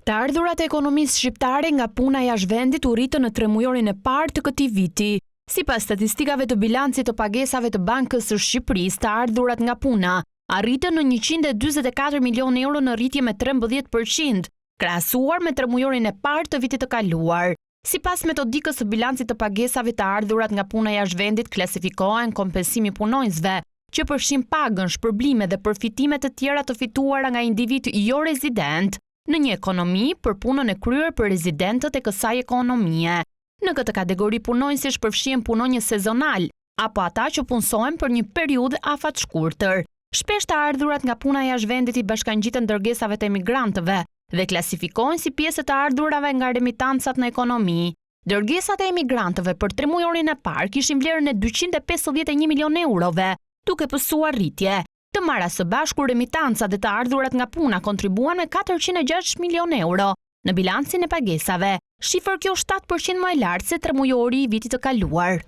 Të ardhurat e ekonomisë shqiptare nga puna jashtë vendit u rritën në tremujorin e parë të këtij viti. Sipas statistikave të bilancit të pagesave të Bankës së Shqipërisë, të ardhurat nga puna arritën në 144 milionë euro në rritje me 13 për qind, krahasuar me tremujorin e parë të vitit të kaluar. Sipas metodikës së bilancit të pagesave të ardhurat nga puna jashtë vendit klasifikohen kompensimi i punonjësve, që përfshin pagën, shpërblime dhe përfitime të tjera të fituara nga individë jo rezidentë në një ekonomi për punën e kryer për rezidentët e kësaj ekonomie. Në këtë kategori punonjësish përfshihen punonjës sezonalë apo ata që punësohen për një periudhë afatshkurtër. Shpesh të ardhurat nga puna jashtë vendit i bashkangjiten dërgesave të emigrantëve dhe klasifikohen si pjesë e të ardhurave nga remitancat në ekonomi. Dërgesat e emigrantëve për tremujorin e parë kishin vlerën e 251 milionë eurove, duke pësuar rritje. Të marra së bashku remitancat dhe të ardhurat nga puna kontribuan me 406 milionë euro në bilancin e pagesave, shifër kjo 7% më e lartë se tremujori i vitit të kaluar.